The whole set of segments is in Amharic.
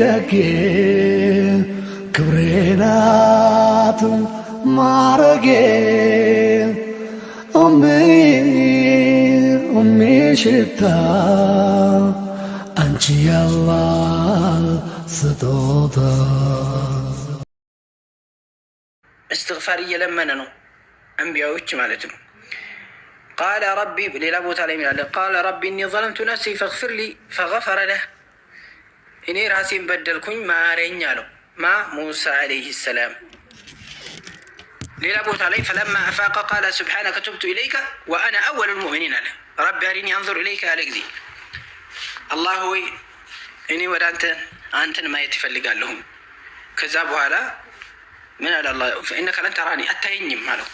ደጌ ክብሬ ናት ማረጌ ኡሜ ኡሜ ሽታ አንቺ ያላህ ስጦታ። እስትግፋር እየለመነ ነው፣ አንቢያዎች ማለት ነው። قال رب ሌላ ቦታ ላይ ይላል قال رب إني ظلمت نفسي فاغفر لي فغفر له፣ እኔ ራሴን በደልኩኝ ማረኝ አለው። ማ ሙሳ عليه السلام። ሌላ ቦታ ላይ فلما أفاق قال سبحانك تبت إليك وأنا أول المؤمنين አለ። رب أرني أنظر إليك ያለ ጊዜ አላህ ሆይ እኔ ወደ አንተ አንተን ማየት ይፈልጋለሁም። ከዛ በኋላ ምን አለ አላህ? إنك لن تراني አታየኝም አለው።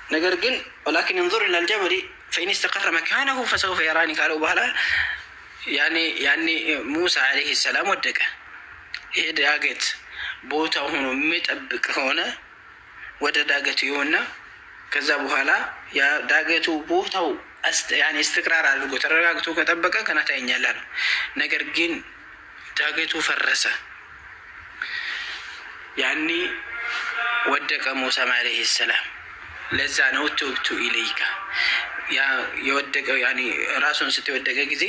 ነገር ግን ولكن انظر إلى الجبل فإن استقر مكانه فسوف يراني ካለው በኋላ ያኔ ሙሳ عليه السلام ወደቀ። ይሄ ዳገት ቦታ ሆኖ የሚጠብቅ ከሆነ ወደ ዳገቱ ይሆንና ከዛ በኋላ ዳገቱ ቦታው استقرار አድርጎ ተረጋግቶ ከጠበቀ ከና ታየኛለህ ነው። ነገር ግን ዳገቱ ፈረሰ። ያኔ ወደቀ ሙሳም عليه السلام። ለዛ ነው تبت إليك የወደቀው። ራሱን ስቶ የወደቀ ጊዜ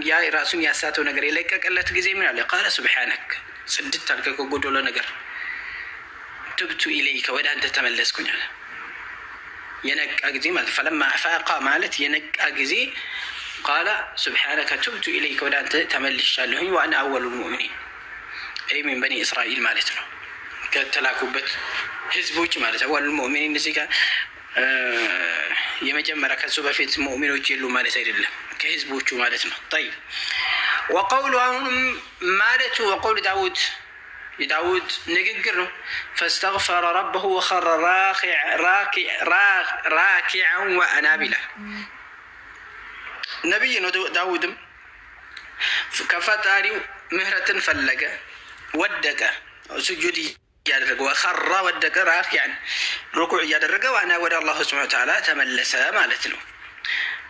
ያ ራሱን ያሳተው ነገር የለቀቀለት ጊዜ ምን አለ? قال سبحانك ጽድት አልከ ከጎደሎ ነገር፣ تبت إليك ወደ አንተ ተመለስኩኝ አለ። የነቃ ጊዜ ማለት فلما أفاق ማለት የነቃ ጊዜ قال سبحانك تبت إليك ወደ አንተ ተመልሻለሁኝ፣ وأنا أول المؤمنين أي من بني إسرائيل ማለት ነው። ከተላኩበት ህዝቦች ማለት أول المؤمنين እዚህ ጋር የመጀመሪያ ከሱ በፊት ሙእሚኖች የሉ ማለት አይደለም፣ ከህዝቦቹ ማለት ነው። طيب وقوله አሁንም ማለቱ وقول داود የዳውድ ንግግር ነው። فاستغفر ربه وخر راكعا وأناب ይላል። ነቢይ ነው ዳውድም ከፈጣሪው ምህረትን ፈለገ፣ ወደቀ፣ ስጁድ እያደረገ وخر ወደቀ፣ راكعا ሩኩዕ እያደረገ وأناب ወደ አላሁ سبحانه وتعالى ተመለሰ ማለት ነው።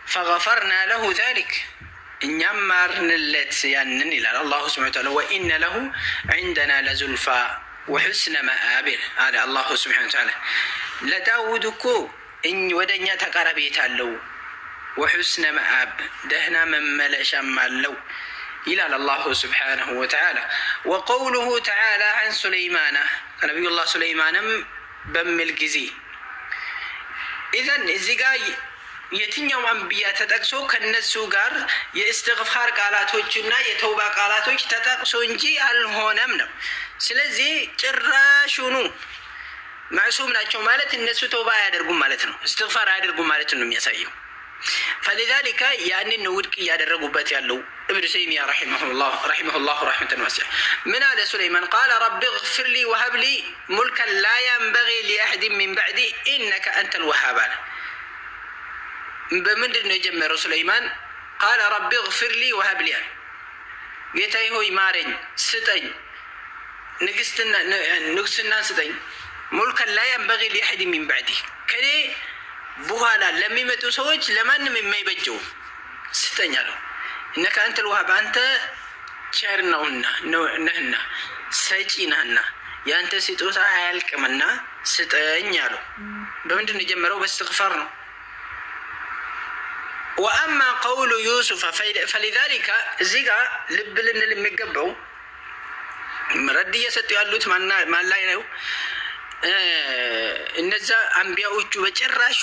فغفرنا له ذلك እኛም ማርንለት ያንን ይላል አላሁ سبحانه وتعالى። وإن له عندنا لزلفى وحسن مآب አለ አላሁ سبحانه وتعالى። ለዳውድ እኮ ወደ እኛ ተቀራቢት አለው፣ وحسن مآب ደህና መመለሻም አለው ይላል አላሁ سبحانه وتعالى። وقوله تعالى عن سليمان ከነቢዩላህ ሱለይማንም በሚል ጊዜ إذن እዚህ ጋር የትኛውም አንቢያ ተጠቅሶ ከነሱ ጋር የእስትግፋር ቃላቶችና የተውባ ቃላቶች ተጠቅሶ እንጂ አልሆነም ነው። ስለዚህ ጭራሹኑ معصوم ናቸው ማለት እነሱ ተውባ አያደርጉም ማለት ነው፣ እስትግፋር አያደርጉም ማለት ነው የሚያሳየው። فلذلك ያንን ውድቅ እያደረጉበት ያለው እብን ተይሚያ رحمه الله رحمة واسعة ምን አለ ሱለይማን? قال رب اغفر لي وهب لي ملكا لا ينبغي لأحد من بعدي إنك أنت الوهاب አለ። በምንድን ነው የጀመረው ሱለይማን? قال رب اغفر لي وهب لي አለ። ጌታዬ ሆይ ማረኝ፣ ስጠኝ፣ ንግስናን ስጠኝ። ملكا لا ينبغي لأحد من بعدي ከኔ በኋላ ለሚመጡ ሰዎች ለማንም የማይበጀው ስጠኝ አለው። إنك أنت الوهاب አንተ ቸር ነውና ነህና ሰጪ ነህና የአንተ ስጦታ አያልቅምና ስጠኝ አለው። በምንድን ነው የጀመረው? በእስትግፋር ነው። وأما قول يوسف فلذلك እዚህ ጋር ልብ ልንል የሚገባው رد እየሰጡ ያሉት ማን ላይ ነው? እነዛ አንቢያዎቹ በጭራሹ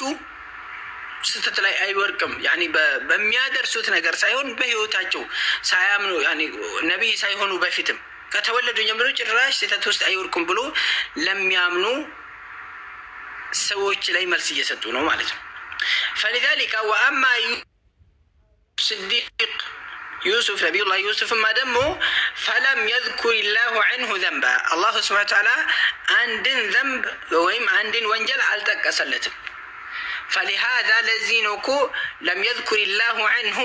ስህተት ላይ አይወርቅም። يعني በሚያደርሱት ነገር ሳይሆን በህይወታቸው ሳያምኑ ነቢይ ሳይሆኑ በፊትም ከተወለዱ ጀምሮ ጭራሽ ስህተት ውስጥ አይወርቁም ብሎ ለሚያምኑ ሰዎች ላይ መልስ እየሰጡ ነው ማለት ነው። فلذلك وأما صديق ዩሱፍ ነቢዩላህ ዩሱፍማ ደግሞ فلم يذكر الله عنه ذنبا አላሁ سبحانه وتعالى አንድን ذنب ወይም አንድን ወንጀል አልጠቀሰለትም። فلهذا ለዚህ ነው እኮ لم يذكر الله عنه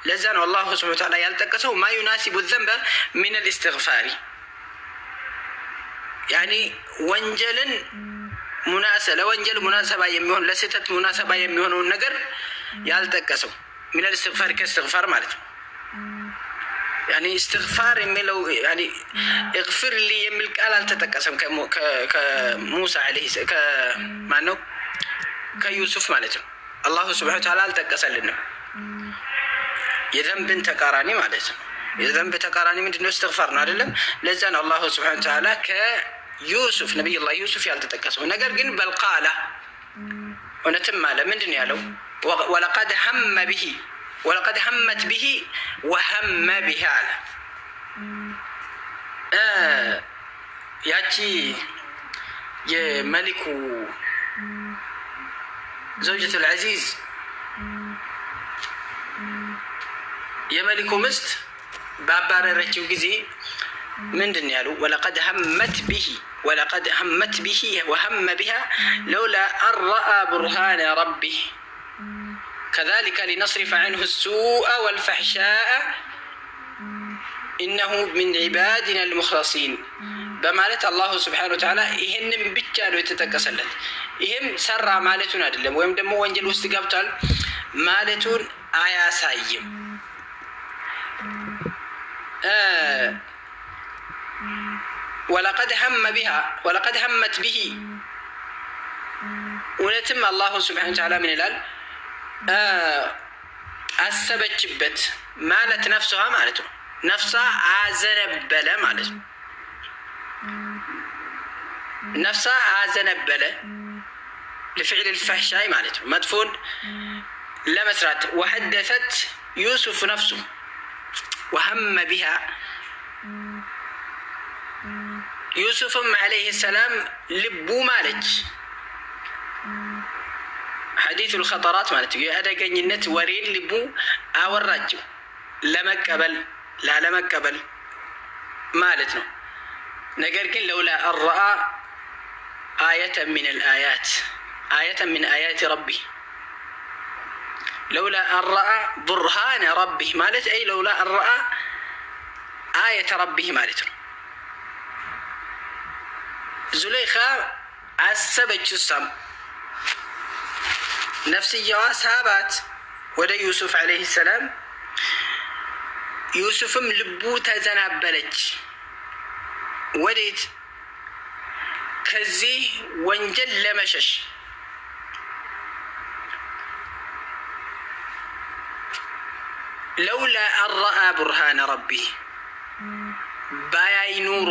ለዛ ነው አላሁ سبحانه وتعالى ያልጠቀሰው ما يناسب الذنب من الاستغفار يعني ወንጀልን ለወንጀል مناسبة የሚሆን ለስህተት مناسبة የሚሆነውን ነገር ያልጠቀሰው። من الاستغفار ከእስትግፋር ማለት ነው። يعني እስትግፋር የሚለው يعني اغفر لي የሚል ቃል አልተጠቀሰም ከሙሳ عليه ከማነው ከዩሱፍ ማለት ነው። الله سبحانه وتعالى አልጠቀሰልንም። የዘንብን ተቃራኒ ማለት ነው። የዘንብ ተቃራኒ ምንድን ነው? እስትግፋር ነው አይደለም? ለዛ ነው الله سبحانه وتعالى ከዩሱፍ ነቢዩላህ ዩሱፍ ያልተጠቀሰው። ነገር ግን بل قال እውነትም አለ። ምንድን ነው ያለው? ولقد هم به ولقد همت به وهم بها አለ። ያቺ የመሊኩ زوجة العزيز የመሊኩ ምስት ባባረረችው ጊዜ ምንድን ነው ያሉ? ولقد همت به ولقد همت به وهم بها لولا أن رأى برهان ربه كذلك لنصرف عنه السوء والفحشاء إنه من عبادنا المخلصين በማለት الله سبحانه وتعالى ይህንም ብቻ ነው የተጠቀሰለት። ይህም ሰራ ማለቱን አይደለም፣ ወይም ደግሞ ወንጀል ውስጥ ገብቷል ማለቱን አያሳይም። ولقد هم بها ولقد همت به እውነትም الله سبحانه وتعالى ምን ይላል? አሰበችበት ማለት ነፍሷ ማለት ነው። ነፍሷ አዘነበለ ማለት ነው። ነፍሷ አዘነበለ لفعل الفحشاء ማለት ነው። መጥፎን ለመስራት وحدثت يوسف نفسه وهم بها ዩሱፍም عليه السلام ልቡ ማለች حديث الخطرات ማለት ነው። የአደገኝነት ወሬን ልቡ አወራችው ለመቀበል ላለመቀበል ማለት ነው። ነገር ግን لولا أن رأى آية من الآيات آية من آيات ربه لولا أن رأى برهان ربه ማለት أي لولا أن رأى آية ربه ማለት ነው። ዙሌይኻ አሰበች፣ እሷም ነፍስያዋ ሳባት ወደ ዩሱፍ عليه السلام። ዩሱፍም ልቡ ተዘናበለች። ወዴት? ከዚህ ወንጀል ለመሸሽ لولا أن رأى برهان ربه ባያይ ኑሮ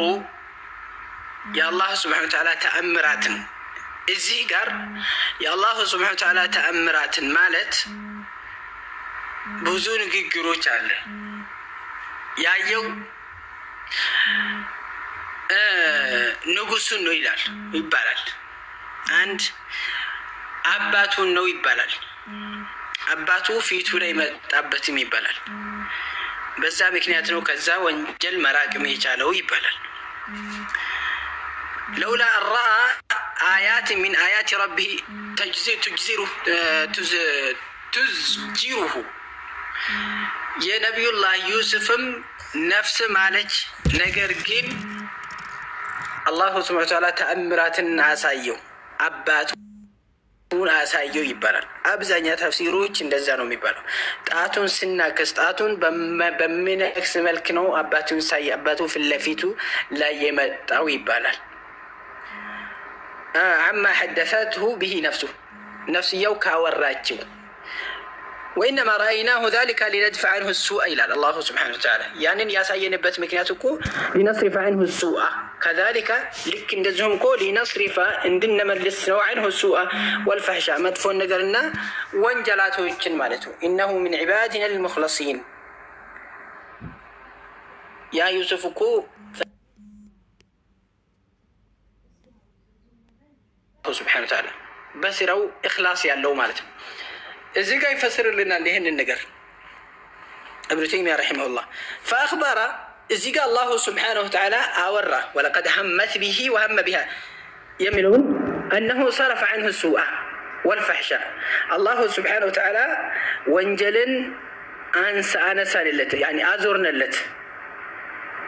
የ الله سبحانه وتعالى ተአምራትን። እዚህ ጋር የ الله سبحانه وتعالى ተአምራትን ማለት ብዙ ንግግሮች አለ። ያየው ንጉሱን ነው ይላል ይባላል። አንድ አባቱን ነው ይባላል። አባቱ ፊቱ ላይ መጣበትም ይባላል። በዛ ምክንያት ነው ከዛ ወንጀል መራቅም የቻለው ይባላል። لولا أن رأى آيات من آيات ربه تزجره የነቢዩላህ ዩሱፍም ነፍስ ማለች። ነገር ግን الله سبحانه وتعالى ተአምራትን አሳየው፣ አባቱን አሳየው ይባላል። አብዛኛ ተፍሲሮች እንደዛ ነው የሚባለው። ጣቱን ስናከስ ጣቱን በሚነክስ መልክ ነው አባቱን ሳይ አባቱ ፊት ለፊቱ ላይ የመጣው ይባላል። عما حدثته به نفسه ነፍስያው ካወራችው وإنما أريناه ذلك لندفع عنه السوء ይላል الله سبحانه وتعالى። ያንን ያሳየንበት ምክንያት እኮ لنصرف عنه السوء كذلك ልክ እንደዚሁም እኮ لنصرف እንድንመልስ ነው عنه السوء والفحشاء መጥፎን ነገርና ወንጀላቶችን ማለት ነው። إنه من عبادنا المخلصين ያ ዩሱፍ እኮ سبحانه وتعالى በስራው እክላስ ያለው ማለት ነው። እዚህ ጋር ይፈስርልናል ይህንን ነገር እብኑ ተይሚያ رحمه الله። فأخبر እዚህ ጋር الله سبحانه وتعالى አወራ ولقد همت به وهم بها የሚለውን أنه صرف عنه السوء والفحشاء الله سبحانه وتعالى ወንጀልን አነሳንለት፣ አዞርንለት፣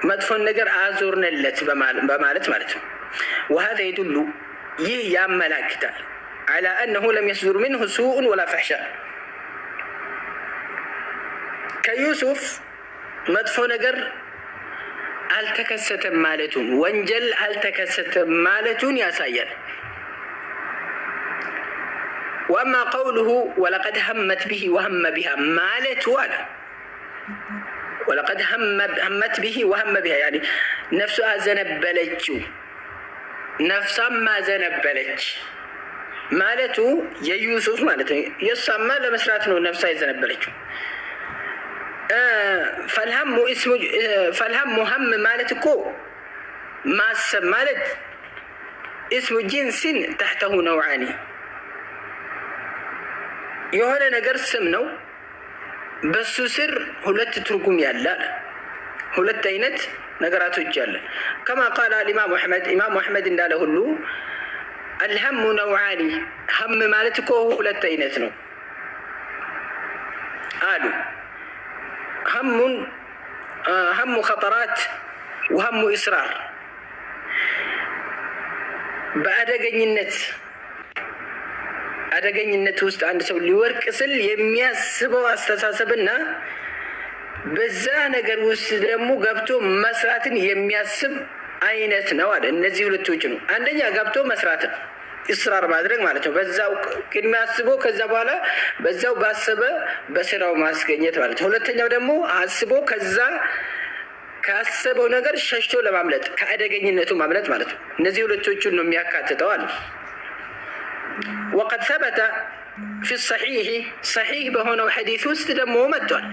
መጥፎን ነገር አዞርንለት በማለት ማለት ነው። وهذا يدل ይህ ያመላክታል على أنه لم يصدر منه سوء ولا فحشاء። ከዩሱፍ መጥፎ ነገር አልተከሰተም ማለቱን፣ ወንጀል አልተከሰተም ማለቱን ያሳያል። وأما قوله ولقد همت به وهم بها ማለቱ አለ፣ ولقد همت به وهم بها يعني ነፍሱ አዘነበለችው፣ ነፍሷም አዘነበለች ማለቱ የዩሱፍ ማለት ነው። የእሷማ ለመስራት ነው ነፍሷ የዘነበለችው። فالهم هم ማለት እኮ ማሰብ ማለት اسم جنس تحته نوعان የሆነ ነገር ስም ነው። በሱ ስር ሁለት ትርጉም ያለ አለ። ሁለት አይነት ነገራቶች ያለ፣ كما قال الإمام አሕመድ፣ ኢማሙ አሕመድ እንዳለ ሁሉ الهم نوعان፣ هم ማለት እኮ ሁለት አይነት ነው አሉ። هم خطرات وهم إصرار፣ በአደገኝነት አደገኝነት ውስጥ አንድ ሰው ሊወድቅ ስል የሚያስበው አስተሳሰብና በዛ ነገር ውስጥ ደግሞ ገብቶ መስራትን የሚያስብ አይነት ነው አለ። እነዚህ ሁለቶች ነው። አንደኛ ገብቶ መስራትን إصرار ማድረግ ማለት ነው። በዛው ቅድሚያ አስቦ ከዛ በኋላ በዛው ባሰበ በስራው ማስገኘት ማለት ነው። ሁለተኛው ደግሞ አስቦ ከዛ ካሰበው ነገር ሸሽቶ ለማምለጥ፣ ከአደገኝነቱ ማምለጥ ማለት ነው። እነዚህ ሁለቶቹን ነው የሚያካትተው አለ። وقد ثبت في الصحيح፣ ሰሒህ በሆነው ሐዲስ ውስጥ ደግሞ መጥቷል።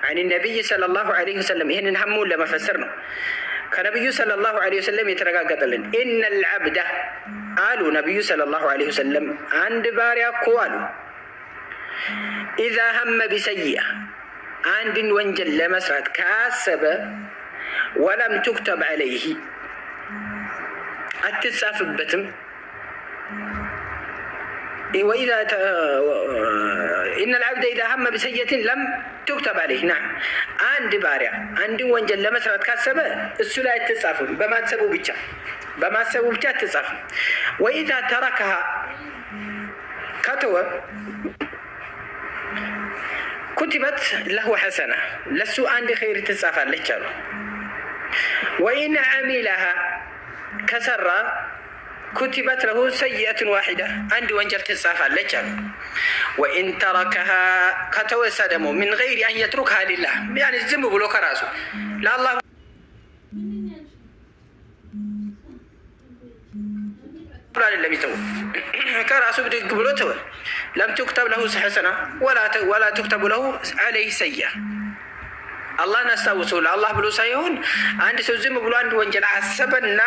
عن النبي صلى الله عليه وسلم፣ ይህንን ሀሙን ለመፈሰር ነው። ከነቢዩ صلى الله عليه وسلم የተረጋገጠልን إن العبد አሉ ነቢዩ صلى الله عليه وسلم፣ አንድ ባሪያ እኮ አሉ إذا هم بسيئة፣ አንድን ወንጀል ለመስራት ካሰበ ولم تكتب عليه፣ አትጻፍበትም። إن العبد إذا هم بسيئة لم تكتب عليه نعم፣ አንድ ባሪያ አንድን ወንጀል ለመስራት ካሰበ እሱ ላይ አትጻፍም። በማሰቡ ብቻ፣ በማሰቡ ብቻ አትጻፍም። وإذا تركها ከተወ كتبت له حسنة፣ ለሱ አንድ ኸይር ትጻፋለች አሉ። وإن عملها ከሰራ كتبت له سيئة واحدة፣ አንድ ወንጀል ትጻፋለች አሉ። وإن تركها ከተወሳ ደግሞ من غير أن يتركها لله يعني ዝም ብሎ ከራሱ ለአላህ ብሎ አይደለም ይተው፣ ከራሱ ብድግ ብሎ ተወ። لم تكتب له حسنة ولا تكتب له عليه سيئة። አላህን አስታውሶ ለአላህ ብሎ ሳይሆን አንድ ሰው ዝም ብሎ አንድ ወንጀል አሰበና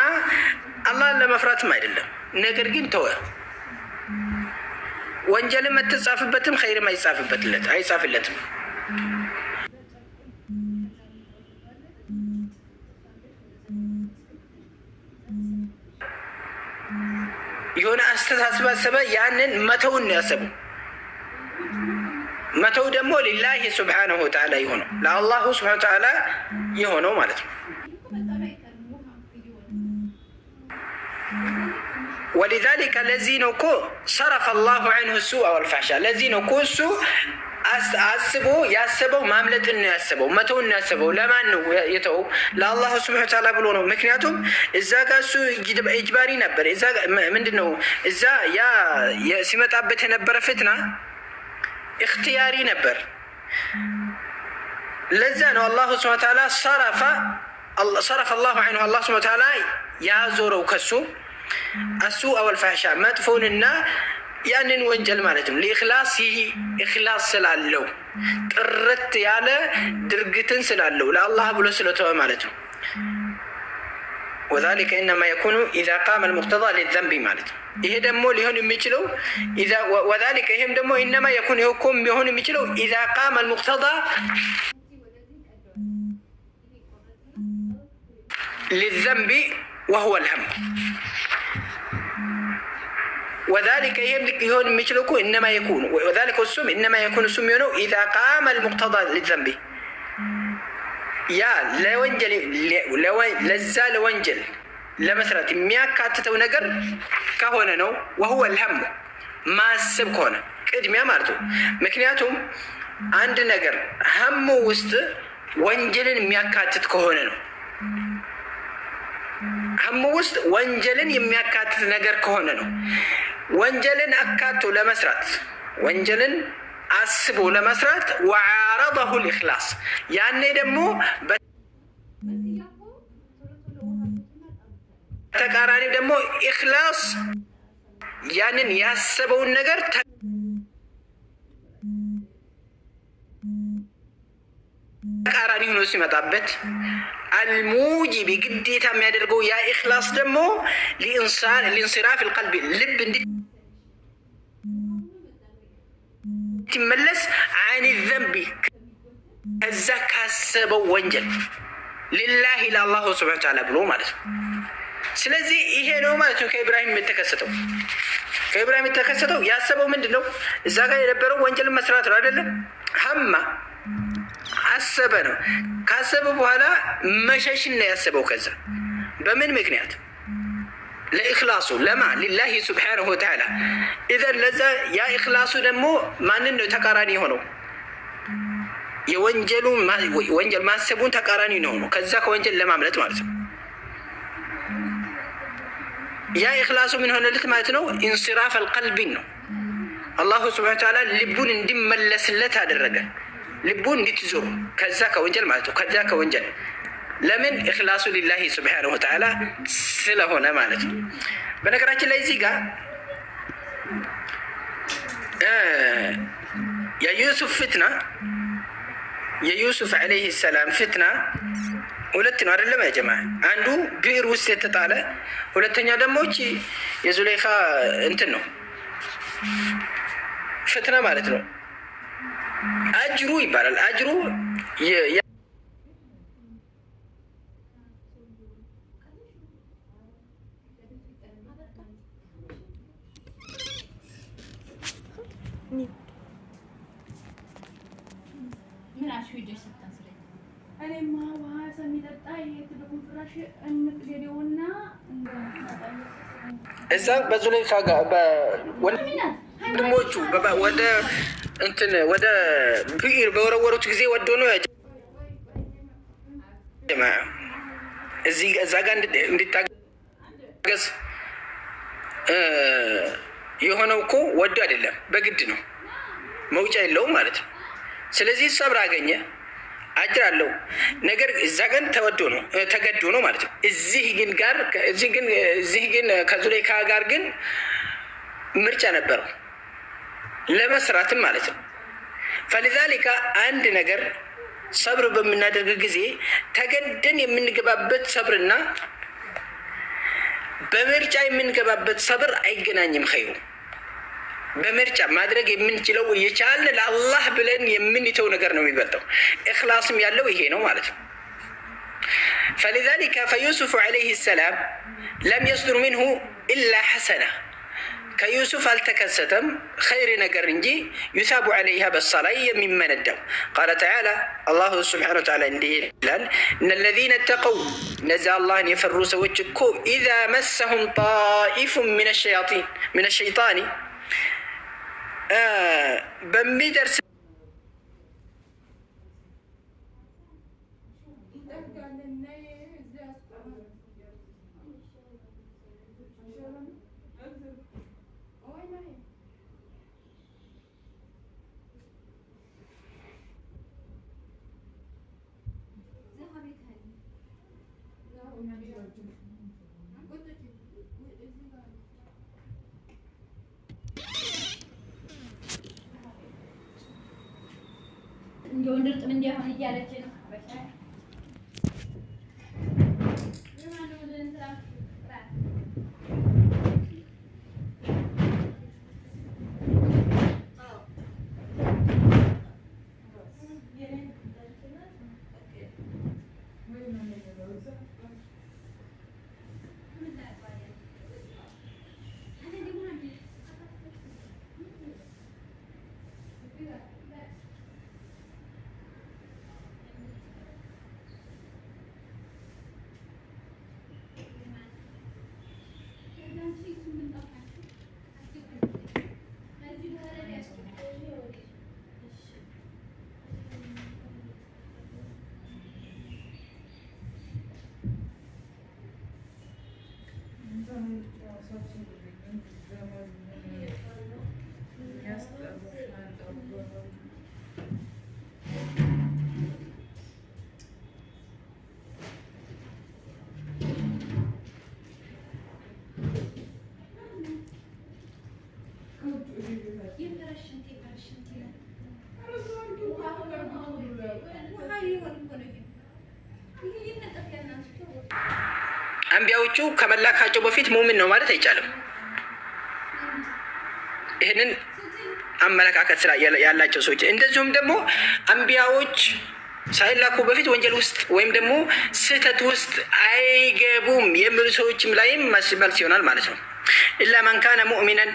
አላህን ለመፍራትም አይደለም፣ ነገር ግን ተወ። ወንጀልም አትጻፍበትም፣ ኸይርም አይጻፍለትም። የሆነ አስተሳሰብ አሰበ፣ ያንን መተውን ነው ያሰቡ። መተው ደግሞ لله سبحانه وتعالى የሆነው፣ ለአላሁ سبحانه وتعالى የሆነው ማለት ነው። ولذلك ለዚህ ነው እኮ صرف الله عنه السوء والفحشاء። ለዚህ ነው እኮ እሱ አስቦ ያሰበው ማምለጥን ነው ያሰበው፣ መተውን ነው ያሰበው። ለማን ነው የተወው? ለአላሁ سبحانه وتعالى ብሎ ነው። ምክንያቱም እዛ ጋ እሱ إجباري ነበር። እዛ ምንድን ነው፣ እዛ ያ ሲመጣበት የነበረ ፍትና اختياري ነበር። ለዛ ነው አላሁ سبحانه وتعالى صرف الله عنه፣ አላህ سبحانه وتعالى ያዞረው ከሱ السوء والفحشاء፣ መጥፎንና ያንን ወንጀል ማለት ነው። لإخلاص ይህ ኢክላስ ስላለው፣ ጥርት ያለ ድርግትን ስላለው፣ ለአላህ ብሎ ስለተወ ማለት ነው። وذلك إنما يكون إذا قام المقتضى للذنب ማለት ነው። ይሄ ደግሞ ሊሆን የሚችለው وذلك ይሄም ደግሞ إنما يكون ይሄ እኮ ሊሆን የሚችለው إذا قام المقتضى للذنب وهو الهم። وذلك ይሄም ሊሆን የሚችለው እኮ إنما يكون وذلك እሱም إنما يكون እሱም የሆነው إذا قام المقتضى للذنب ያ ለወንጀል፣ ለዛ ለወንጀል ለመስራት የሚያካትተው ነገር ከሆነ ነው። وهو الهم ማሰብ ከሆነ ቅድሚያ ማለት ነው። ምክንያቱም አንድ ነገር ሀሙ ውስጥ ወንጀልን የሚያካትት ከሆነ ነው። ሀሙ ውስጥ ወንጀልን የሚያካትት ነገር ከሆነ ነው። ወንጀልን አካቶ ለመስራት፣ ወንጀልን አስቦ ለመስራት وعارضه الإخلاص፣ ያኔ ደግሞ በተቃራኒው ደግሞ ኢኽላስ ያንን ያሰበውን ነገር ተቃራኒ ሆኖ ሲመጣበት الموجب ግዴታ የሚያደርገው ያ ኢኽላስ ደግሞ لانصراف القلب ልብ እንድትመለስ عن الذنب ከዛ ካሰበው ወንጀል لله ለ الله سبحانه وتعالى ብሎ ማለት ነው። ስለዚህ ይሄ ነው ማለት ነው ከኢብራሂም የተከሰተው። ከኢብራሂም የተከሰተው ያሰበው ምንድን ነው? እዛ ጋር የነበረው ወንጀልን መስራት ነው አይደለም? هم አሰበ ነው። ካሰበ በኋላ መሸሽን ነው ያሰበው። ከዛ በምን ምክንያት? ለኢኽላሱ ለማ لله سبحانه وتعالى። إذن ለዛ ያ ኢኽላሱ ደግሞ ማንን ነው ተቃራኒ የሆነው? የወንጀሉ ወንጀል ማሰቡን ተቃራኒ ነው ነው። ከዛ ከወንጀል ለማምለጥ ማለት ነው። ያ ኢኽላሱ ምን ሆነለት ማለት ነው? انصراف القلب ነው። الله سبحانه وتعالى ልቡን እንዲመለስለት አደረገ። ልቡን እንድትዞር ከዛ ከወንጀል ማለት ነው። ከዛ ከወንጀል ለምን? ኢኽላሱ لله سبحانه وتعالى ስለሆነ ማለት ነው። በነገራችን ላይ እዚህ ጋር የዩሱፍ ፍትና፣ የዩሱፍ عليه السلام ፍትና ሁለት ነው አይደለም? يا جماعة፣ አንዱ ብዕር ውስጥ የተጣለ፣ ሁለተኛ ደግሞ እቺ የዙሌይኻ እንትን ነው ፍትና ማለት ነው። አጅሩ ይባላል። አጅሩ እኔማ ውሃ ስለሚጠጣ የትልቁን ፍራሽ እንቅደደውና እዛ በዙሌይኻ ጋር ወንድሞቹ ወደ እንትን ወደ ብዕር በወረወሩት ጊዜ ወዶ ነው ጀማ፣ እዚህ እዛ ጋር እንዲታገዝ የሆነው እኮ ወዶ አይደለም፣ በግድ ነው። መውጫ የለውም ማለት ነው። ስለዚህ ሰብር አገኘ፣ አጅር አለው። ነገር እዛ ግን ተወዶ ነው፣ ተገዶ ነው ማለት ነው። እዚህ ግን ጋር እዚህ ግን ከዙሌይካ ጋር ግን ምርጫ ነበረው ለመስራትም ማለት ነው። فلذلك አንድ ነገር ሰብር በምናደርግ ጊዜ ተገደን የምንገባበት ሰብርና በምርጫ የምንገባበት ሰብር አይገናኝም። ኸይሩ በምርጫ ማድረግ የምንችለው እየቻልን ለአላህ ብለን የምንተው ነገር ነው የሚበልጠው። እክላስም ያለው ይሄ ነው ማለት ነው። فلذلك فيوسف عليه السلام لم يصدر منه إلا حسنة፣ ከዩሱፍ አልተከሰተም ኸይር ነገር እንጂ يثاب عليها በሳ ላይ የሚመነዳው። قال تعالى الله سبحانه وتعالى እንዲህ ይላል፣ إن الذين اتقوا እነዚያ አላህን የፈሩ ሰዎች እኮ إذا مسهم طائف من الشيطان በሚደርስ እንደው እርጥብ እንዲያሆን እያለች ነው። አንቢያዎቹ ከመላካቸው በፊት ሙእሚን ነው ማለት አይቻልም። ይህንን አመለካከት ስራ ያላቸው ሰዎች እንደዚሁም ደግሞ አንቢያዎች ሳይላኩ በፊት ወንጀል ውስጥ ወይም ደግሞ ስህተት ውስጥ አይገቡም የሚሉ ሰዎችም ላይም መልስ ይሆናል ማለት ነው። ኢላ መን ካነ ሙእሚነን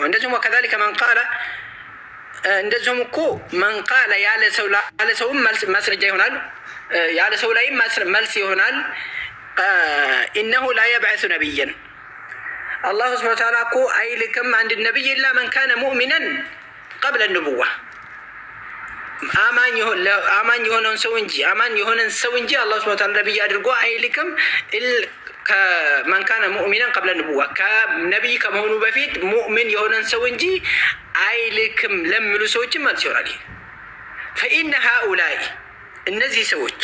እንደዚሁም ወከዛሊከ መን ቃለ እንደዚሁም እኮ መን ቃለ ያለ ሰው ላለ ሰውም ማስረጃ ይሆናል፣ ያለ ሰው ላይም መልስ ይሆናል። ኢነሁ ላ የብዐሱ ነቢየን አላሁ ስብሐነ ወተዓላ እኮ አይልክም አንድ ነቢይ ኢላ መን ካነ ሙእሚነን ቀብለ ንቡዋ አማኝ የሆነውን ሰው እንጂ አማኝ የሆነን ሰው እንጂ አላሁ ስብሐነ ወተዓላ ነቢይ አድርጎ አይልክም። መን ካነ ሙእሚነን ቀብለ ንቡዋ ከነቢይ ከመሆኑ በፊት ሙእሚን የሆነን ሰው እንጂ አይልክም ለሚሉ ሰዎችም መልስ ይሆናል። ይሄ ፈኢነ ሃኡላይ እነዚህ ሰዎች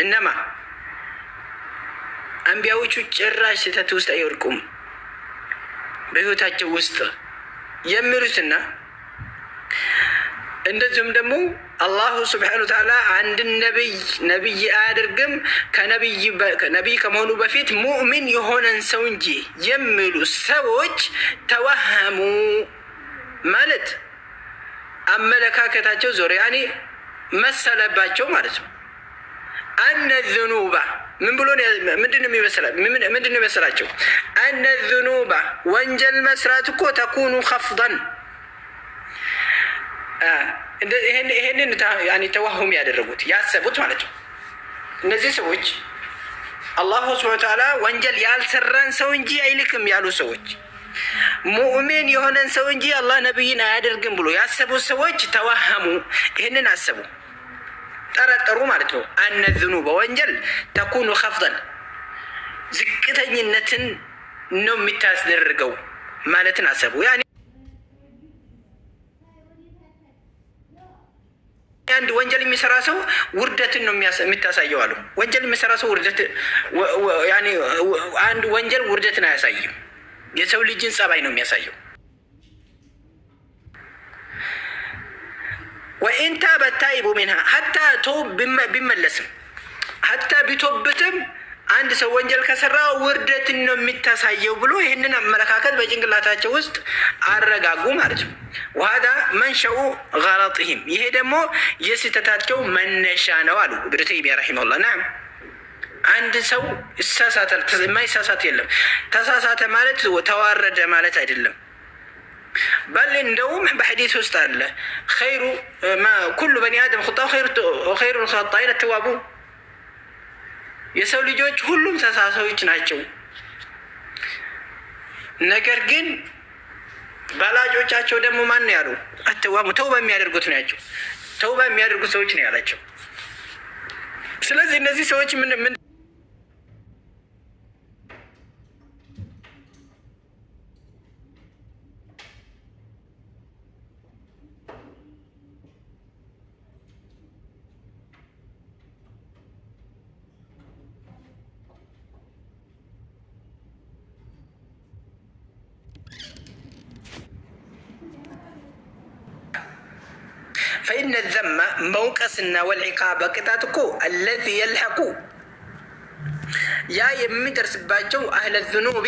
እነማ አንቢያዎቹ ጭራሽ ስህተት ውስጥ አይወድቁም በህይወታቸው ውስጥ የሚሉትና እንደዚሁም ደግሞ አላሁ ስብሐነ ወተዓላ አንድን ነቢይ ነቢይ አያደርግም ከነቢይ ከመሆኑ በፊት ሙእሚን የሆነን ሰው እንጂ የሚሉ ሰዎች ተወሀሙ ማለት አመለካከታቸው ዞር ያኔ መሰለባቸው ማለት ነው። አነ ዝኑባ ምን ብሎ ምንድን ነው የሚመስላቸው? አነ ዝኑባ ወንጀል መስራት እኮ ተኩኑ ከፍደን ይሄንን ተዋሁም ያደረጉት ያሰቡት ማለት ነው። እነዚህ ሰዎች አላሁ ስብሐነ ወተዓላ ወንጀል ያልሰራን ሰው እንጂ አይልክም ያሉ ሰዎች፣ ሙእሚን የሆነን ሰው እንጂ አላህ ነቢይን አያደርግም ብሎ ያሰቡት ሰዎች ተዋሀሙ፣ ይህንን አሰቡ፣ ጠረጠሩ ማለት ነው። አነ ዝኑበ ወንጀል ተኩኑ ከፍደን ዝቅተኝነትን ነው የሚታስደርገው ማለትን አሰቡ። አንድ ወንጀል የሚሰራ ሰው ውርደትን ነው የሚታሳየው አሉ። ወንጀል የሚሰራ ሰው ውርደት አንድ ወንጀል ውርደትን አያሳይም። የሰው ልጅን ጸባይ ነው የሚያሳየው። ወኢን ታበ ታኢቡ ሚንሃ ሀታ ተው ቢመለስም ሀታ ቢቶብትም አንድ ሰው ወንጀል ከሰራ ውርደትን ነው የሚታሳየው ብሎ ይህንን አመለካከት በጭንቅላታቸው ውስጥ አረጋጉ ማለት ነው። ወሀዳ መንሸኡ ገለጥሂም ይሄ ደግሞ የስህተታቸው መነሻ ነው አሉ ኢብኑ ተይሚያ ረሂመሁላህ። ናም አንድ ሰው ይሳሳታል፣ የማይሳሳት የለም። ተሳሳተ ማለት ተዋረደ ማለት አይደለም። በል እንደውም በሐዲስ ውስጥ አለ ኸይሩ ኩሉ በኒ አደም ኸይሩ ልኸጣኢን አተዋቡን የሰው ልጆች ሁሉም ተሳሳዮች ናቸው። ነገር ግን በላጮቻቸው ደግሞ ማን ነው ያሉ? አተዋቡ ተውባ የሚያደርጉት ናቸው። ተውባ የሚያደርጉት ሰዎች ነው ያላቸው። ስለዚህ እነዚህ ሰዎች ምን ምን ፈኢነ ዘመ መውቀስና ወልዒቃበ ቅጣት እኮ አለዚ የልሐቁ ያ የሚደርስባቸው አህለ ዝኑቢ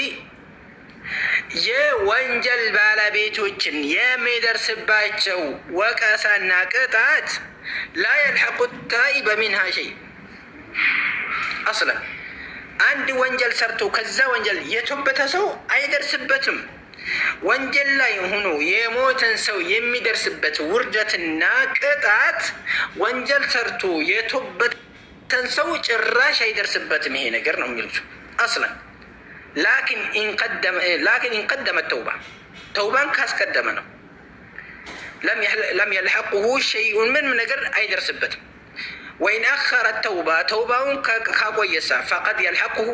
የወንጀል ባለቤቶችን የሚደርስባቸው ወቀሳና ቅጣት ላ የልሐቁ ታኢበ ሚንሃ ሸይ አስለን አንድ ወንጀል ሰርቶ ከዛ ወንጀል የቶበተ ሰው አይደርስበትም። ወንጀል ላይ ሆኖ የሞተን ሰው የሚደርስበት ውርደትና ቅጣት ወንጀል ሰርቶ የቶበተን ሰው ጭራሽ አይደርስበትም። ይሄ ነገር ነው የሚሉት አስለን። ላኪን ኢንቀደመ ተውባ ተውባን ካስቀደመ ነው ለም የልሐቁሁ ሸይኡን ምንም ነገር አይደርስበትም። ወኢን አኸረ ተውባ ተውባውን ካቆየሳ ፈቀድ የልሐቁሁ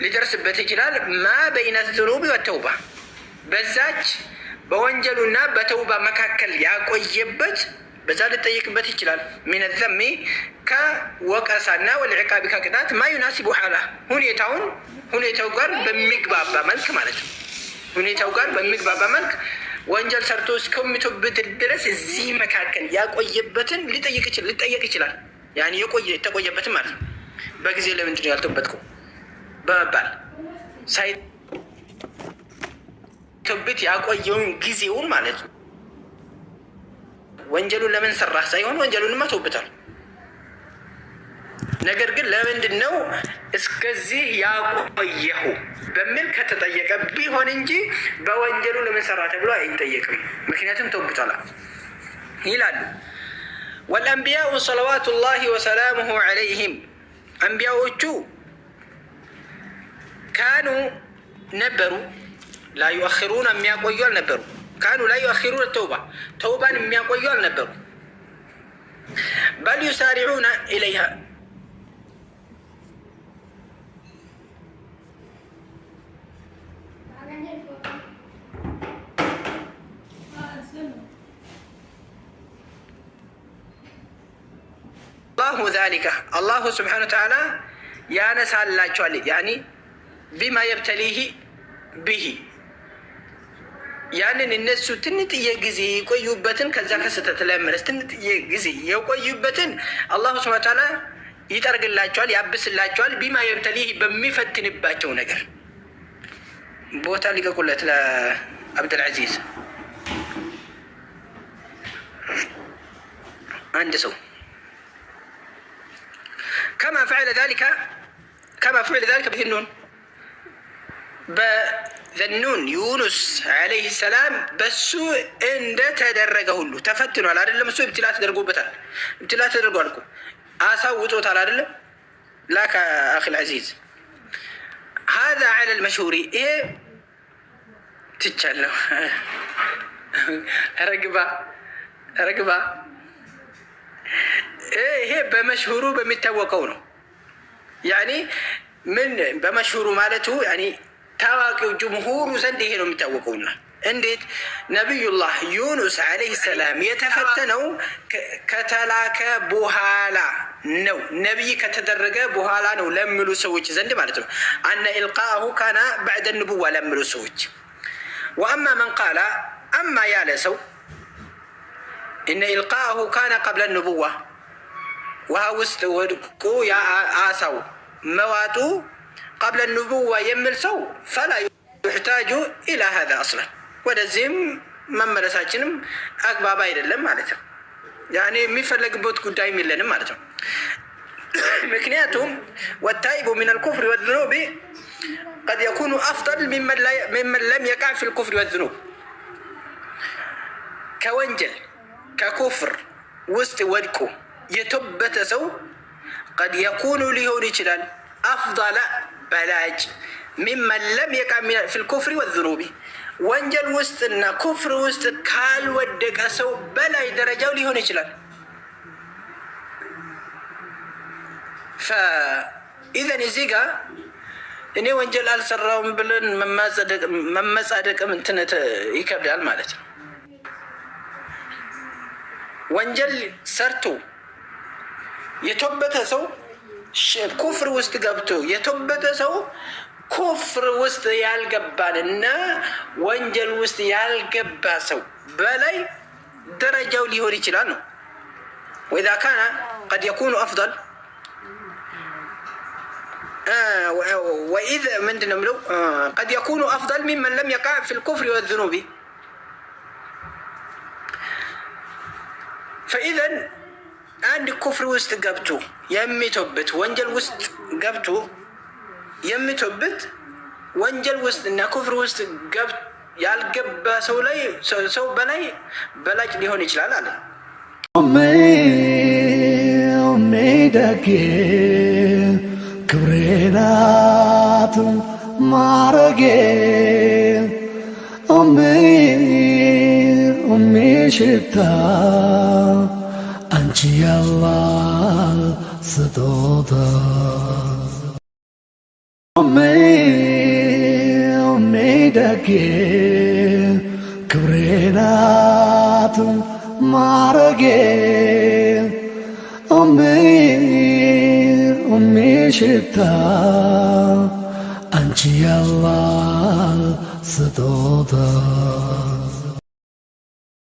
ሊደርስበት ይችላል። ما بين الذنوب والتوبة በዛች በወንጀሉና በተውባ መካከል ያቆየበት በዛ ሊጠየቅበት ይችላል። من الذم ከወቀሳና والعقاب ከቅጣት ما يناسب حاله ሁኔታውን ሁኔታው ጋር በሚግባባ መልክ ማለት ነው። ሁኔታው ጋር በሚግባባ መልክ ወንጀል ሰርቶ እስከሚቶበት ድረስ እዚህ መካከል ያቆየበትን ሊጠየቅ ይችላል። ያኔ የተቆየበትን ማለት ነው። በጊዜ ለምንድን ነው ያልተበትከው በመባል ሳይቶብት ያቆየውን ጊዜውን ማለት ነው። ወንጀሉን ለምን ሰራህ ሳይሆን ወንጀሉንማ ተውብታል። ነገር ግን ለምንድን ነው እስከዚህ ያቆየሁ በሚል ከተጠየቀ ቢሆን እንጂ በወንጀሉ ለምን ሰራ ተብሎ አይጠየቅም። ምክንያቱም ተውብቷል ይላሉ። ወልአንቢያኡ ሰለዋቱላሂ ወሰላሙሁ ዐለይሂም አንቢያዎቹ ካኑ ነበሩ፣ ላ ዩአኺሩን የሚያቆዩ አልነበሩ። ካኑ ላ ዩአኺሩን ተውባ ተውባን የሚያቆዩ አልነበሩ። በል ዩሳሪዑና ኢለይሃ አላሁ ዛሊከ አላሁ ስብሓነ ወተዓላ ያነሳላቸዋል። ያኒ ቢማ የብተሊሂ ብሂ ያንን እነሱ ትንጥዬ ጊዜ የቆዩበትን ከዛ ከስህተት ለመመለስ ትንጥዬ ጊዜ የቆዩበትን አላሁ ስብሓነ ወተዓላ ይጠርግላቸዋል፣ ያብስላቸዋል። ቢማ የብተሊሂ በሚፈትንባቸው ነገር። ቦታ ሊቀቁለት ለአብደልዐዚዝ አንድ ሰው ከማ ፈዐለ ዛሊከ ከማ ፉዕለ ዛሊከ ቢዘኑን በዘኑን ዩኑስ ዓለይሂ ሰላም በሱ እንደተደረገ ሁሉ ተፈትኗል። አይደለም እሱ ابتلاء ተደርጎበታል። ابتلاء ተደርጓል እኮ አሳው ውጦታል። አይደለም ላከ أخي العزيز هذا على المشهور ይሄ ትቻለሁ። ረግባ ረግባ ይሄ በ مشهور ኡ በሚታወቀው ነው። يعني ምን በ مشهور ኡ ማለቱ يعني ታዋቂው جمهور ኡ ዘንድ ይሄ ነው የሚታወቀውና እንዴት ነቢዩላህ ዩኑስ عليه السلام የተፈተነው ከተላከ በኋላ ነው፣ ነቢይ ከተደረገ በኋላ ነው ለሚሉ ሰዎች ዘንድ ማለት ነው። أن إلقاءه كان بعد النبوة ለሚሉ ሰዎች وأما من قال أما ያለ ሰው إن إلقاءه كان قبل النبوة ውሃ ውስጥ ወድቆ አሳው መዋጡ قبل النبوة የሚል ሰው فلا يحتاج إلى هذا أصلا ወደዚህም መመለሳችንም አግባብ አይደለም ማለት ነው። ያኔ የሚፈለግበት ጉዳይም የለንም ማለት ነው። ምክንያቱም والتائب من الكفر والذنوب قد يكون أفضل ممن لم يقع في الكفر والذنوب ከወንጀል ከኩፍር ውስጥ ወድቆ የተወበተ ሰው قد يكون ሊሆን ይችላል أفضل በላጭ ممن لم يقع في الكفر والذنوب ወንጀል ውስጥና ኩፍር ውስጥ ካልወደቀ ሰው በላይ ደረጃው ሊሆን ይችላል። إذن እዚህ ጋር እኔ ወንጀል አልሰራውም ብለን መመጻደቅም እንትን ይከብዳል ማለት ነው። ወንጀል ሰርቶ የተወበተ ሰው ኩፍር ውስጥ ገብቶ የተወበተ ሰው ኩፍር ውስጥ ያልገባንና ወንጀል ውስጥ ያልገባ ሰው በላይ ደረጃው ሊሆን ይችላል ነው። وإذا كان قد يكون أفضل وإذا ምንድን ነው የሚለው قد يكون أفضل ممن لم يقع في الكفر والذنوب فإذن አንድ ኩፍር ውስጥ ገብቶ የሚቶብት ወንጀል ውስጥ ገብቶ የሚቶብት ወንጀል ውስጥ እና ኩፍር ውስጥ ያልገባ ሰው ላይ ሰው በላይ በላጭ ሊሆን ይችላል አለ። ደጌ ክብሬ ናት ማረጌ ሽታ አንቺ ያላህ ስጦታ። ደጌ ክብሬ ናት ማረጌ ኡሚ ኡሚ ሽታ አንቺ ያላህ ስጦታ።